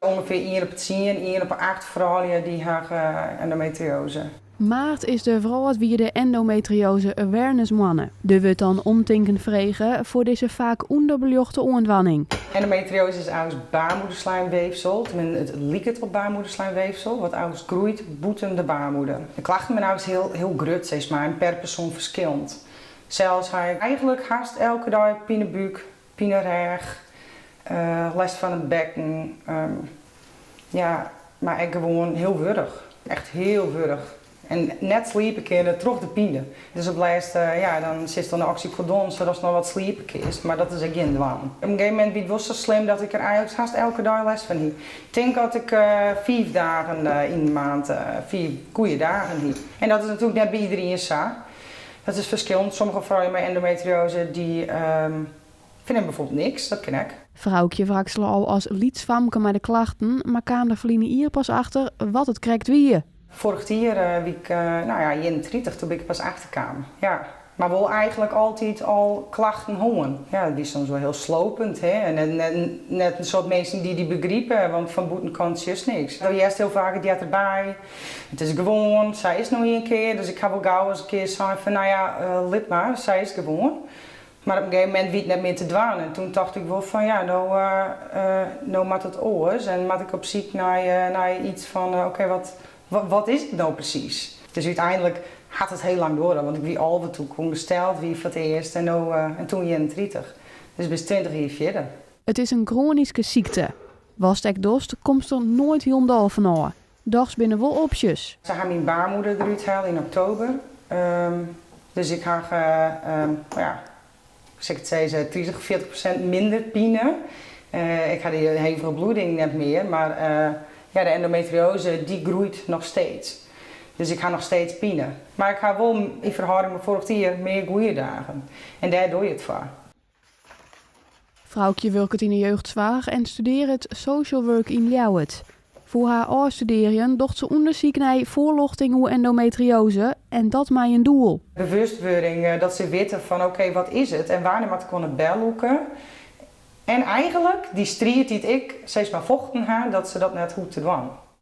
Ungefear ien op de tsien, ien op de acht froulju dy hawwe endometriose. Maart is de wrâldwide Endometriose Awareness Moanne. Der wurdt dan omtinken frege foar dizze faak ûnderbeljochte oandwanning. Endometriose is eins baarmoederslijmweefsel. It liket op baarmoederslijmweefsel, wat eins groeit bûten de baarmoeder. De klachten binne eins hiel, hiel grut, sis mar, en per persoan ferskillend. Sels ha ik eigentlik hast elke dei pinebúk, pinerêch, lêst fan it bekken. Ja, mar ek gewoan hiel wurch. Echt hiel wurch. En net sliepe kinne troch de pine. Dus op lêst, ja, dan sitst oan de oxycodon sadatst noch wat sliepe kinst, mar dat is ek gjin dwaan. Op in gegeven momint wie it wol sa slim dat ik der eigentlik hast elke dei lêst fan hie. Ik tink dat ik fiif dagen yn de maand, fiif goede dagen hie. En dat is natuerlik net by iderien sa. Dat is ferskillend. Sommige froulju mei endometriose dy fine bijvoorbeeld niks, dat kin ek. Froukje wraksele al as lyts famke mei de klachten, mar kaam der ferline jier pas achter wat it krekt wie. Foarich jier wie ik, no ja, 31, doe bin ik der pas achter kaam. Ja, mar wol eigentlik altyd al klachten hân. Ja, dat wie soms wol hiel slopend, hè. En net, net in soad minsken dy't dy begripe, want fan bûtenkant sjochst niks. Do hearst hiel faak, it heart derby, it is gewoan, sa is it no ien kear. Dus ik ha wol gau ris in kear sein fan, no ja, lit mar, sa is it gewoan. Mar op in gegeven momint wie it net mear te dwaan en toen tocht ik wol fan ja, no, no moat it oars en moat ik op syk nei, nei yts fan oké, wat, wat is it no presys? Dus úteinlik hat it hiel lang duorre, want ik wie 11 toen ik ûngersteld wie foar it earst en no, en toen 31. Dus bist 20 jier fierder. It is in groanyske sykte. Watst ek dochst, komst der noait hielendal fanôf. Dochs binne wol opsjes. Se ha myn baarmoeder derút helle yn oktober. Dus ik ha, ja, sil ik it sizze, 30, 40% minder pine. Ik ha dy hevige bloeding net mear, mar ja, de endometriose dy groeit noch steeds. Dus ik ha noch steeds pine. Mar ik ha wol yn ferhâlding mei foarich jier mear goede dagen. En dêr doch je it foar. Froukje wurket yn de jeugdsoarch en studearret social work yn Ljouwert. Foar har ôfstudearjen docht se ûndersyk nei foarljochting oer endometriose en dat mei in doel. Bewustwurding, dat se witte fan oké, wat is it en wannear moat ik oan de bel lûke. En eigentlik dy striid dy't ik steeds mar fochten ha, dat se dat net hoecht te dwaan.